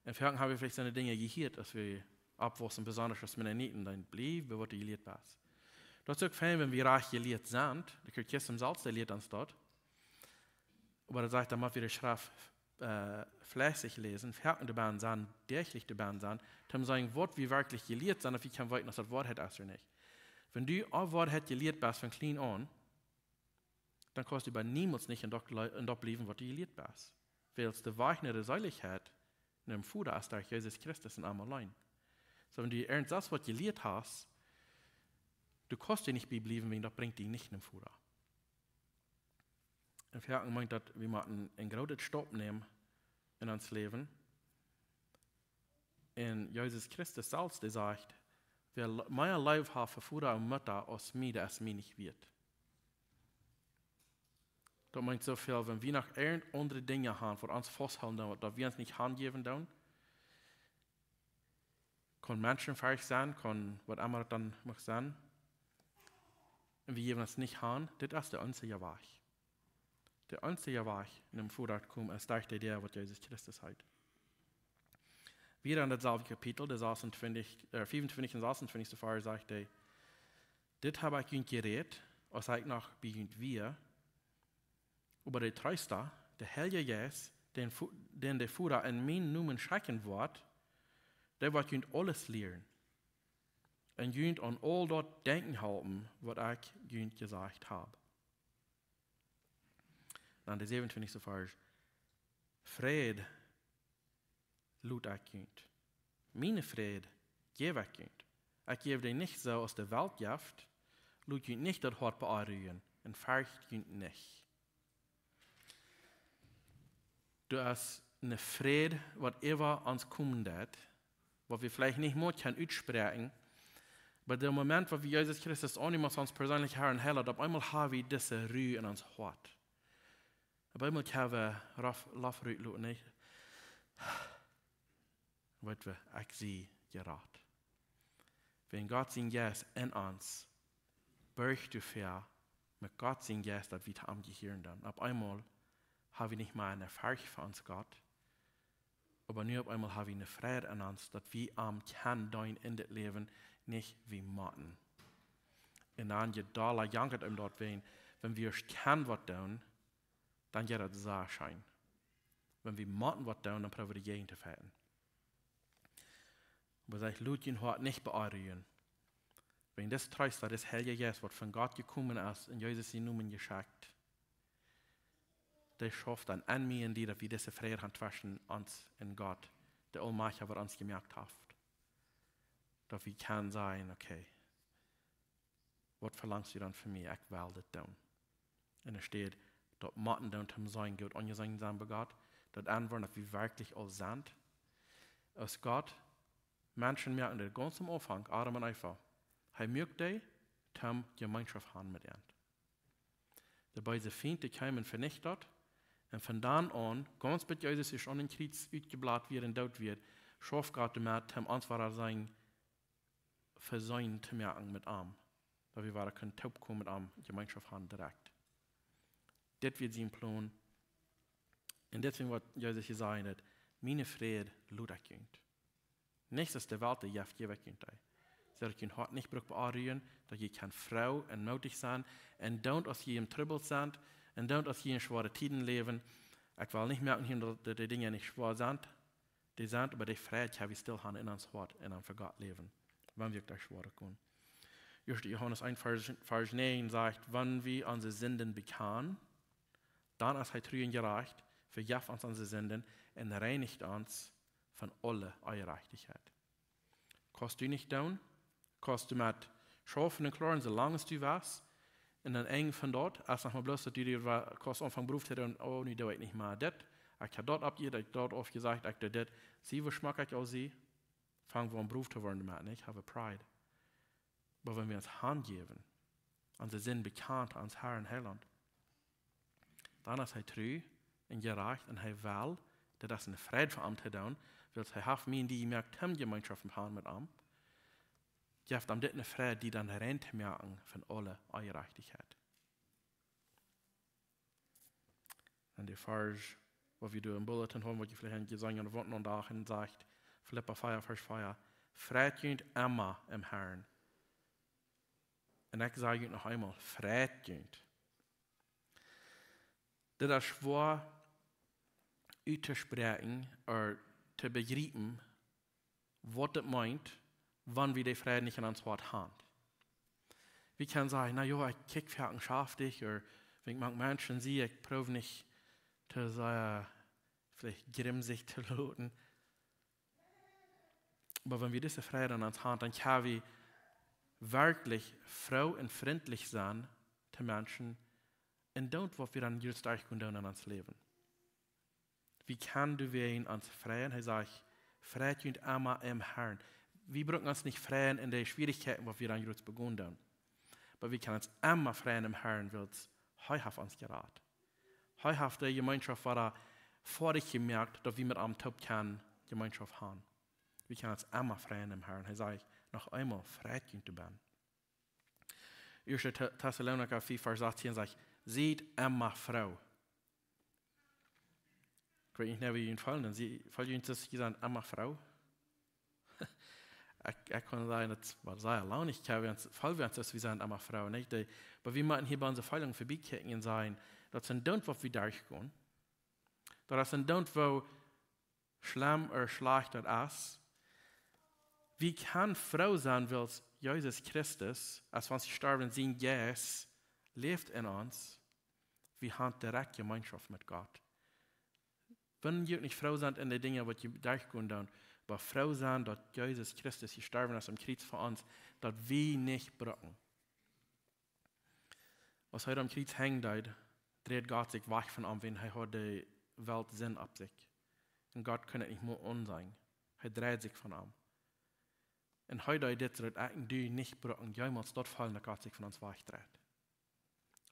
Un foaken hab wie veleicht soone Dinja jehieet, aus wie oppwaussen, besonda aus Mennoniten, dan bliew bie waut du jelieet best. Daut es uk fein, wan wie rajcht jelieet sent. De Katechismus selfst, dee lieet ons daut. Oba daut sajcht, dan mott wie de Schreft, äh, fleissich läsen, foaken doabennen sennen, däachlich doabennen sennen, om to seenen, waut wie werkjlich jelieet sent, auf wie kjennen weeten, auf daut Woarheit es ooda nich. Wan du opp Woarheit jelieet best von kjlien aun, dan kaust du bie niemols nich en daut le-, en daut bliewen, waut du jelieet best. Wiels de Wajch no de Seelichkjeit, no dän Voda, es derch Jesus Christus un am auleen. Soo, wan du irjent waut jelieet hast, du kaust doa nich bie bliewen, wan daut brinjt die nich no dän Voda. Un foaken meent daut, wie motten een grooten Staup nämen en ons Läwen. Un Jesus Christus selfst, dee sajcht: "Wäa le-, mea Leew haft fa Voda un Mutta aus mie, dee es mie nich wieet." Daut meent soo väl, wan wie noch irjent aundre Dinja haben, waut ons fausthoolen doonen, daut wie ons nich hanjäwen doonen. Kaun Menschenfurcht sennen, kaun waut emma daut dan mach sennen. Un wie jäwen ons nich han, dit es de eensje Wajch. De eensje Wajch, no dän Voda to komen, es derch de Däa, waut Jesus Christus heet. Wada en daut selwje Kapitel, de sasuntwintich, äh, fiefuntwintich un sasuntwintich, soo wiet sajcht hee: "Dit hab ekj junt jerät, aus ekj noch bie junt wia, oba de Treesta, de Heilje Jeist, dän Vo-, dän de Voda en mienen Nomen schekjen woat, dee woat junt aules lieren un junt aun aul daut denkjen halpen, waut ekj junt jesajcht hab." Dan de säwenuntwintichste Varsch: "Fräd lot ekj junt. Mienen Fräd jäw ekj junt. Ekj jäw dän nich soo aus de Welt jeft. Lot junt nich daut Hoat beonrujen un fercht junt nich." Doa es een Fräd, waut äwa ons komen deit, waut wie veleicht nich mol kjennen utspräakjen, oba de Moment, waut wie Jesus Christus aunnämen aus ons perseenlichen Herr un Heilaunt, opp eemol hab wie dise Ru en ons Hoat. Opp eemol kjenn wie Loft, Loft rutloten, nich? Weet wie, ekj sie jerat. Wan Gott sien Jeist en ons, borcht doafäa, met Gott sien Jeist, daut wie to am jehieren dan. Opp eemol hab wie nich mea eene Forcht fa ons Gott, oba nu opp eemol hab wie eene Freid en ons, daut wie am kjennen deenen en dit Läwen, nich wie motten. Un dan je dolla jankat am daut, wan, wan wie ieescht kjennen waut doonen, dan jeit daut sea scheen. Wan wie motten waut doonen, dan proowen wie doajäajen to fajchten. Oba sajcht, lot jun Hoat nich beonrujen. Wan dis Treesta, dis Heilja Jeist, waut von Gott jekomen es, en Jesus sienen Nomen jeschekjt, dee schauft dan en mie un die, daut wie dise Freid han tweschen ons un Gott, de Aulmajchtja, waut ons jemoakt haft. Daut wie kjennen sajen, okay, waut velangst du dan von mie? Ekj well dit doonen. Un enne Städ daut motten doonen, toom sennen goot aunjeseenen sennen bie Gott, daut aunwoaren, daut wie werkjlich aul sent. Aus Gott Menschen moakt, en de gaunze Aunfank, Adam un Eva, hee muak dee, toom Jemeenschoft han met an. De beese Fient, dee kjeem un venicht daut. Un von dan aun, gaunz bat Jesus ieescht aun daut Kjriets utjeblat wort un doot wort, schauft Gott doamet, om ons wada sennen, vesonen to moaken met am. Daut wie wada kjennen toopkomen met am, Jemeenschoft haben direkt. Dit wia sien Plon. Un dit es waut Jesus jesajcht haft: "Mienen Fräd lot ekj junt. Nich aus de Welt dee jeft, jeff ekj junt dee. Soo daut jun Hoat nich brukt beonrujen, daut jie kjennen froo un moodich sennen. Un doont aus jie en Trubbel sent, un doont aus jie en schwoare Tieden läwen." Ekj well nich moakjen hia, daut, daut dee Dinja nich schwoa sent. Dee sent, oba dee Fräd kjenn wie stell haben en ons Hoat un dan fa Gott läwen, wan wie uk derch schwoare Tieden gonen. Ieeschte Johanes eent, Varsch, Varsch näajen sajcht: "Wan wie onse Sinden bekjanen, dan es hee tru un jerajcht, vejeft ons onse Sinden un reinicht ons von aule Onjerajchtichkjeit." Kaust du nich doonen, kaust du met schaufen un kloaren, soo lang aus du west. Un aum Enj von daut, aus noch mau bloos daut du die wa-, kaust aunfangen Prow to doonen: "Oh, nu doo ekj nich mea dit. Ekj hab daut oppjehieet, ekj hab daut aufjesajcht, ekj doo dit. See, woo schmock ekj aul sie." Fang wie aun Prow to woaren doamet, nich? Haben Pride. Oba wan wie ons hanjäwen, onse Sind bekjanen, ons Herr un Heilaunt, dan es hee tru un jerajcht un hee well, daut es een Fräd fa am to doonen, wiels hee haft mie un die jemoakt, om Jemeenschoft to haben met am. Jeft am dit een Fräd, dee dan rein to moaken von aule Onjerajchtichkjeit. Un de Varsch, waut wie doa em Bulletin haben, waut jie veleicht han jeseenen, aun de Waunt aun Dach, un sajcht, Filippa vea, Varsch vea: "Freit junt emma em Herrn." Un ekj saj junt noch eemol: Freit junt. Dit es schwoa uttospräakjen ooda to bejriepen, waut daut meent, wan wie dän Fräd nich en ons Hoat haben. Wie kjennen sajen: "Na jo, ekj kjikj foaken schaftich, ooda wan ekj mank Menschen sie, ekj proow nich to sennen, veleicht grimsich to looten." Oba wan wie disen Fräd en ons haben, dan kjenn wie werkjlich froo un frintlich sennen to Menschen un doonen, waut wie dan jrod derchgonen doonen en ons Läwen. Wie kjennen doawäajen ons freien. Hee sajcht: "Freit junt emma em Herrn." Wie brucken ons nich freien en de Schwierichkjeiten, waut wie dan jrod begonen doonen. Oba wie kjennen ons emma freien em Herrn, wiels hee haft ons jerat. Hee haft de Jemeenschoft wada foadich jemoakt, daut wie met am toop kjennen Jemeenschoft haben. Wie kjennen ons emma freien em Herrn. Hee sajcht noch eemol: "Freit junt doabennen." Ieeschte Te-, Tessalonicha vea, Varsch sastieen sajcht: "Siet emma froo." Ekj weet nich, woo jie junt feelen, dan sie, feel jie junt, daut jie sent emma froo? Ekj, ekj kaun sajen, daut wia sea lang nich, ekj hab junt, feel wie junt, daut wie sent emma froo, nich? Dee, oba wie motten hia bie onse Feelungen vebie kjikjen un sajen, daut es een Doont, waut wie derchgonen. Daut es een Doont, woo schlemm ooda schlajcht daut es. Wie kjennen froo sennen, wiels Jesus Christus, aus hee fa ons jestorwen es, sien Jeist läft en ons. Wie haben direkt Jemeenschoft met Gott. Wan jie nich froo sent en de Dinja, waut jie derchgonen doonen, oba froo sennen, daut Jesus Christus jestorwen es aum Kjriez fa ons, daut wie nich brucken. Aus hee aum Kjriez henjen deed, dreid Gott sikj wajch von am, wiels hee haud de Welt Sind opp sikj. Un Gott kunn daut nich mea aunseenen. Hee dreid sikj von am. Un hee deed dit, soo daut ekj un du nich brucken jemols daut feelen, daut Gott sikj von ons wajchdreit.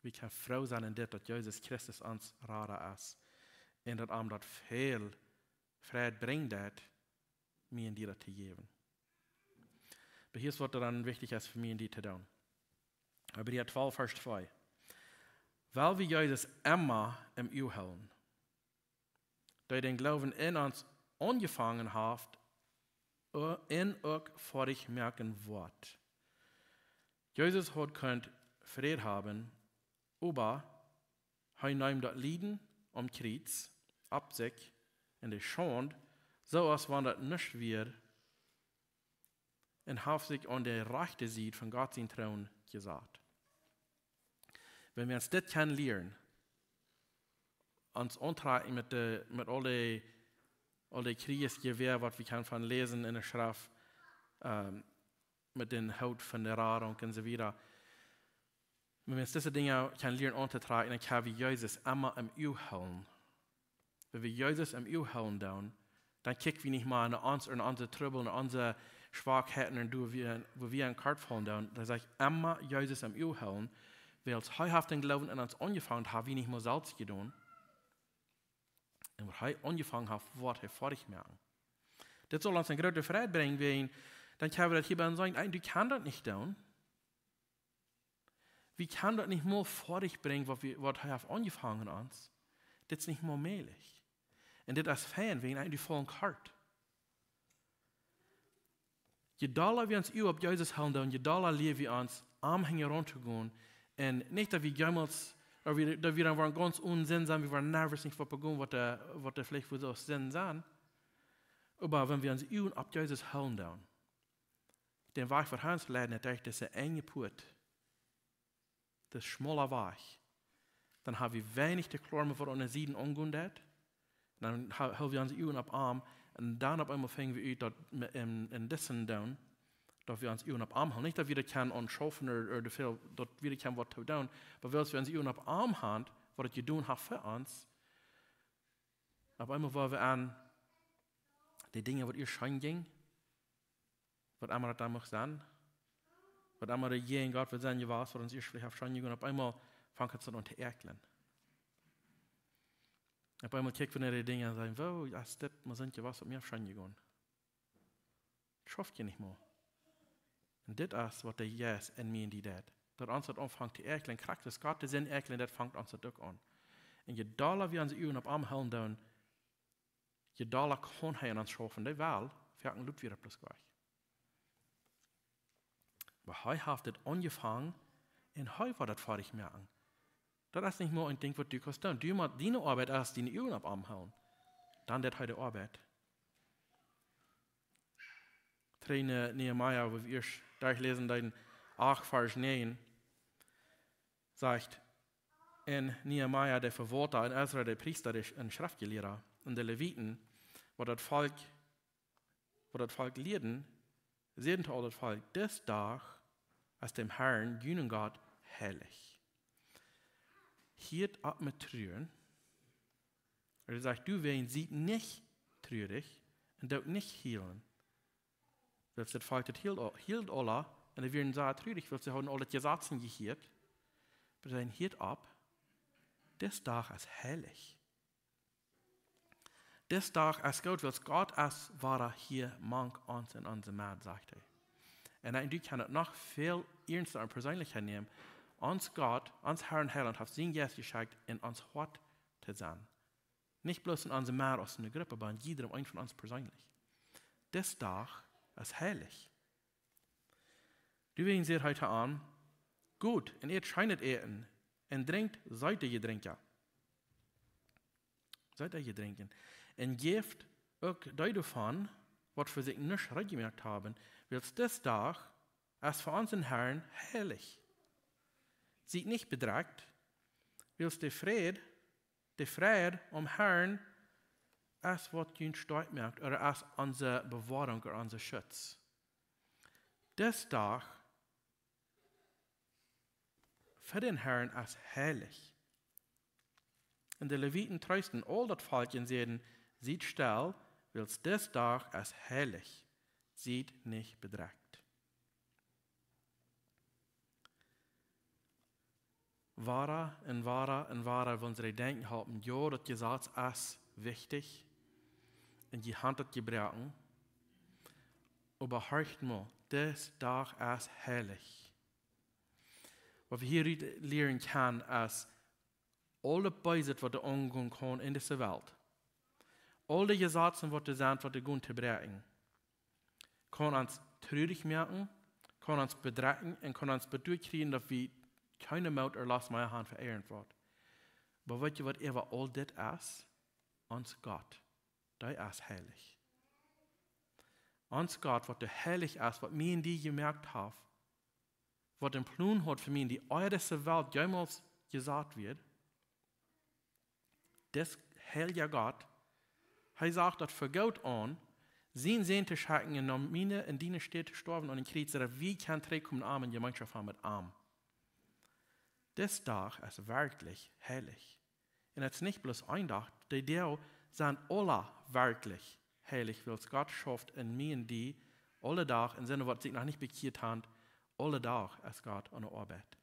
Wie kjennen froo sennen en dit, daut Jesus Christus ons Rada es. Un daut am daut väl Fräd brinjt, daut mie un die daut to jäwen. Oba hia es, waut dan wichtich es fa mie un die to doonen. Hebräa twalf, Varsch twee. Wiels wie Jesus emma em Uag hoolen, dee dän Gloowen en ons aunjefongen haft, ä, un uk foadich moaken woat. Jesus haud kunt Fräd haben, oba hee neem daut Lieden aum Kjriez opp sikj un de Schaund, soo aus wan daut nuscht wia, un haft sikj aun de rajchte Sied von Gott sien Troon jesat. Wan wie ons dit kjennen lieren, ons auntrakjen met de, met aul de, aul de Kjrieesjewäa, waut wie kjennen von läsen en de Schreft, ähm, met dän Hoot von de Radunk un soo wieda. Wan wie ons dise Dinja kjennen lieren auntotrakjen, dan kjenn wie Jesus emma em Uag hoolen. Wan wie Jesus em Uag hoolen doonen, dan kjikj wie nich mea no ons un onse Trubbel un onse Schwakheiten un woo wie, woo wie en Kort faulen doonen. Dan saj ekj emma Jesus em Uag hoolen, wiels hee haft dän Gloowen en ons aunjefongen, daut hab wie nich mea selfst jedonen. Un waut hee aunjefongen haft, woat hee foadich moaken. Dit saul ons eene groote Freid brinjen, wäajen dan kjenn wie daut hia bie ons sajen: "Ey, du kaust daut nich doonen. Wie kjennen daut nich mol foadich brinjen, waut wie, waut hee haft aunjefongen aun ons. Dit es nich mol mäajlich." Un dit es fein, wäajen eejentlich voll en Kart. Je dolla wie ons Uag opp Jesus hoolen doonen, je dolla lieren wie ons aum Henj raunt to gonen. Un nich daut wie jemols, daut wie, daut wie dan woaren gaunz onen Sind sennen, wie woaren never nich waut begonen, waut doa, waut doa veleicht fa ons Sind sent. Oba wan wie ons Uag opp Jesus hoolen doonen, dän Wajch waut hee ons leiden deit, derch dise enje Puat, dee schmale Wajch, dan hab wie weinich to kloaren, waut aun de Sieden aungonen deit. Dan ha-, hoolen wie ons Uag opp am. Un dan opp eemol finjen wie ut, daut me-, en, en disen doonen, daut wie ons Uag opp am hoolen. Nich daut wie daut kjennen aunschaufen ooda, ooda väl, daut wie daut kjennen waut to doonen. Oba wiels wie ons Uag opp am haben, waut hee jedonen haft fa ons, opp eemol woa wie aun de Dinja, waut ea scheen jinjen, waut emma daut dan mucht sennen, waut emma doa jäajen Gott woat sennen jewast, waut ons ieescht veleicht haft scheen jegonen, opp eemol fangt et aun to äakjlen. Opp eemol kjikj wie no de Dinja un sajen: "Woo, aus dit mau sent jewast, waut mie haft scheen jegonen. Schauf je nich mea." Un dit es, waut de Jeist en mie un die deit. Daut ons daut aunfangt to äakjlen, krakjt aus Gott de Sind äakjlen deit, fangt ons daut uk aun. Un je dolla wie ons Uag opp am hoolen doonen, je dolla kaun hee en ons schaufen. Dee well, foaken lot wie daut bloos jlikj. Oba hee haft et aunjefongen un hee woat et foadich moaken. Daut es nich mea een Dinkj, waut du kaust doonen. Du motst diene Oabeit, aus diene Uagen opp am hoolen. Dan deit hee de Oabeit. Trigj no Nehemia, wua wie ieescht derchläsen deeden, acht Varsch näajen, sajcht: "Un Nehemia, de Vewaulta, un Esra, de Priesta, de Sch-, un Schreftjelieede, un de Leviten, waut daut Volkj, waut daut Volkj lieeden, säden to aul daut Volkj: Dis Dach es däm Harn, junen Gott, heilich. Hieet opp met truren." Hee sajcht: "Du, wäajen, siet nich trurich un doot nich hielen." Wiels daut Volkj daut hield, hield aula, un dee wieren sea trurich, wiels see hauden aul daut Jesaz jehieet. Oba see säden: "Hieet opp, dis Dach es heilich. Dis Dach es goot, wiels Gott es wada hia mank ons en onse Medd," sajcht hee. Un ekj, du kaust et noch väl iernsta un perseenlicha nämen. Ons Gott, ons Har un Heilaunt, haft sienen Jeist jeschekjt, en ons Hoat to sennen. Nich bloos en onse Medd aus eene Grupp, oba en jiedrem eenen von ons perseenlich. Dis Dach es heilich. Doawäajen sajcht hee to an: "Got un ät scheenet Äten un drinkjt seete Jedrinkja." Seete Jedrinkja. "Un jäft uk dee doavon, waut fa sikj nuscht reed jemoakt haben, wiels dis Dach es fa onsen Harn heilich. Siet nich bedrekjt, wiels de Fräd, de Freid aum Harn es, waut junt stoakj moakt, ooda es onse Bewoarunk ooda onse Schutz. Dis Dach fa dän Harn es heilich." Un de Leviten treesten aul daut Volkj un säden: "Siet stell, wiels dis Dach es heilich. Siet nich bedrekjt." Wada un wada un wada, wan see denkjen halpen: "Jo, daut Jesaz es wichtich un jie haben daut jebroaken. Oba horcht mol, dis Dach es heilich." Waut wie hia rut lieren kjennen es, aul daut Beeset, waut doa aungonen kaun en dise Welt, aul de Jesazen, waut doa sent, waut doa gonen to bräakjen, kaun ons trurich moaken, kaun ons bedrekjen un kaun ons doatoo kjrieen, daut wie kjeene Moot ooda Lust mea haben fa irjentwaut. Oba weet jie, waut äwa aul dit es? Ons Gott, dee es heilich. Ons Gott, waut doa heilich es, waut mie un die jemoakt haft, waut een Plon haud fa mie un die, ea dise Welt jemols jesat wort, dis heilja Gott, hee sach daut fa goot aun, sienen Sän to schekjen un no miene un diene Städ to stoawen aun een Kjriez, soo daut wie kjennen trigjkomen, am en Jemeenschoft haben met am. Dis Dach es werkjlich heilich. Un et es nich bloos een Dach, dee Doag sent aula werkjlich heilich, wiels Gott schauft en mie un die aule Doag, un sent, waut sikj noch nich bekjieet haben, aule Doag es Gott aun de Oabeit.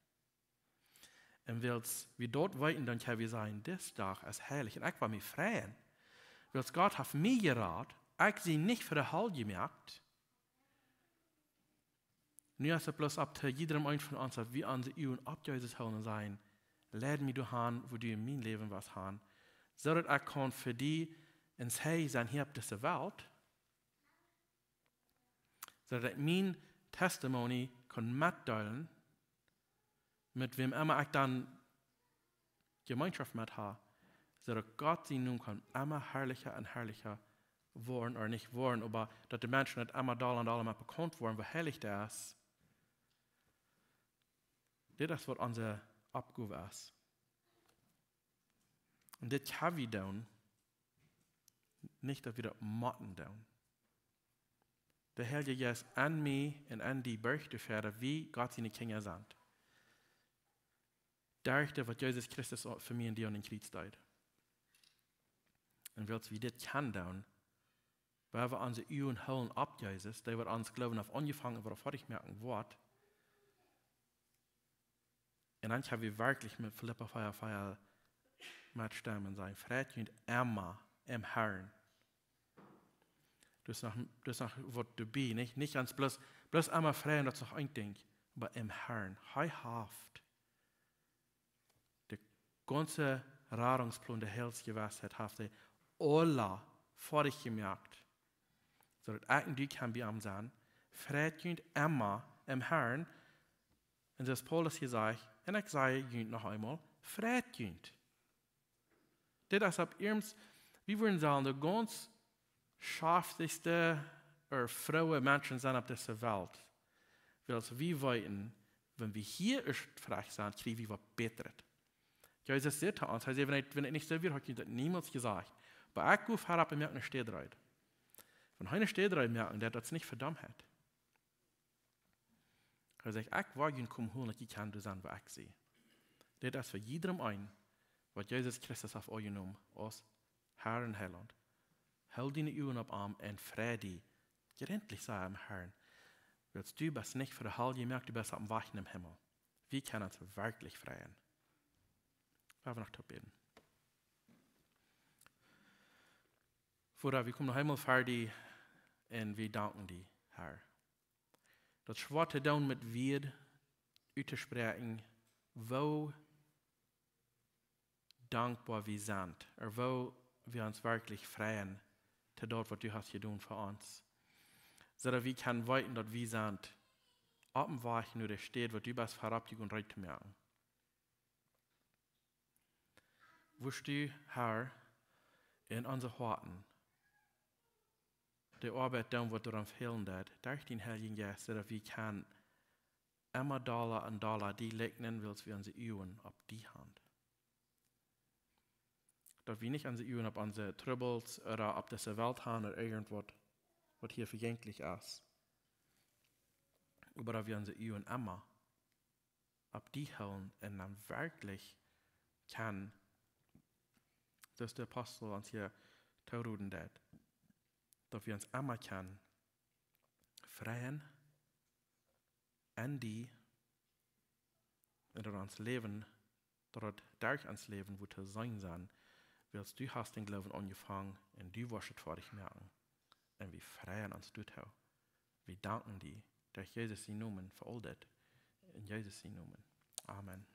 Un wiels wie daut weeten, dan kjenn wie sajen: "Dis Dach es heilich." Un ekj woa mie freien, wiels Gott haft mie jerat, Ekj sie nich fa de Hal jemoakt. Nu es et bloos opp to jiedrem eenen von ons, daut wie onse Uagen opp Jesus hoolen un sajen: "Leid mie doa han, wua du en mien Läwen west han, soo daut ekj kaun fa die een Zeij sennen hia opp dise Welt, soo daut ekj mien Testimony kaun metdeelen met wäm emma ekj dan Jemeenschoft met ha, soo daut Gott sien Nomen kaun emma harlicha un harlicha woaren, ooda nich woaren, oba daut de Menschen daut emma dolla un dolla met bekaunt woaren, woo heilich dee es." Dit es waut onse Oppgow es. Un dit kjenn wie doonen, nich daut wie daut motten doonen. De Heilje Jeist en mie un en die borcht doafäa, daut wie Gott siene Kjinja sent, derch daut waut Jesus Christus fa mie un die aun daut Kjriez deed. Un wiels wie dit kjennen doonen, wan wie onse Uagen hoolen opp Jesus, dee waut ons Gloowen haft aunjefongen, waut foadich moaken woat. Un dan kjenn wie werkjlich met Filippa vea vea metstemmen un sajen: "Freit junt emma em Herrn." Daut es noch, daut es noch waut doabie, nich, nich gaunz bloos, bloos emma freien, daut es noch een Dinkj, oba em Herrn. Hee haft de gaunze Radungsplan, de Heilsjewissheit, haft hee aula foadich jemoakt, soo daut ekj un du kjennen bie am sennen. "Freit junt emma em Herrn." Un soo aus Paulus hia sajcht, un ekj saj junt noch eemol: "Freit junt." Dit es opp iernst, wie wudden sajen, de gaunz schaftichste ooda frooe Menschen sent opp dise Welt. Wiels wie weeten, wan wie hia ieescht fromm sent, kjrie wie waut Bätret. Jesus säd to ons, hee säd: "Wan ekj, wan ekj nich soo wia, haud ekj junt daut niemols jesajcht. Oba ekj go verop un moak ne Städ reed." Wan hee ne Städ reed moaken deit, daut es nich Vedaumtheit. Hee sajcht: "Ekj woa junt komen holen, daut jie kjennen doa sennen, wua ekj sie." Dit es fa jiedrem eenen, waut Jesus Christus haft aunjenomen aus Herr un Heilaunt. Hool diene Uagen opp am un frei die. Jrintlich sie em Herrn. Wiels du best nich fa de Hal jemoakt, du best opp dän Wajch nom Himmel. Wie kjennen ons werkjlich freien. Lot ons noch toop bäden. Voda, wie komen noch eemol ver die un wie danken die, Herr. Daut es schwoa to doonen met Wieed uttospräakjen, woo dankboa wie sent, ooda woo wie ons werkjlich freien to daut, waut du hast jedonen fa ons. Soo daut wie kjennen weeten, daut wie sent opp dän Wajch no de Städ, waut du best verop jegonen, reed to moaken. Wurscht du, Herr, en onse Hoaten de Oabeit doonen, waut doaraun fälen deit, derch dän Heiljen Jeist, soo daut wie kjennen emma dolla un dolla die likjnen, wiels wie onse Uagen opp die han. Daut wie nich onse Uagen opp onse Trubbels ooda opp dise Welt han ooda irjentwaut, waut hia vejänkjlich es. Oba daut wie onse Uagen emma opp die hoolen un dan werkjlich kjennen, soo aus de Apostel ons hia toroden deit, daut wie ons emma kjennen freien en die un daut ons Läwen, daut et derch ons Läwen woat to seenen sennen, wiels du hast dän Gloowen aunjefongen un du woascht et foadich moaken. Un wie freien ons doatoo. Wie danken die derch Jesus sien Nomen fa aul dit. En Jesus sien Nomen. Amen.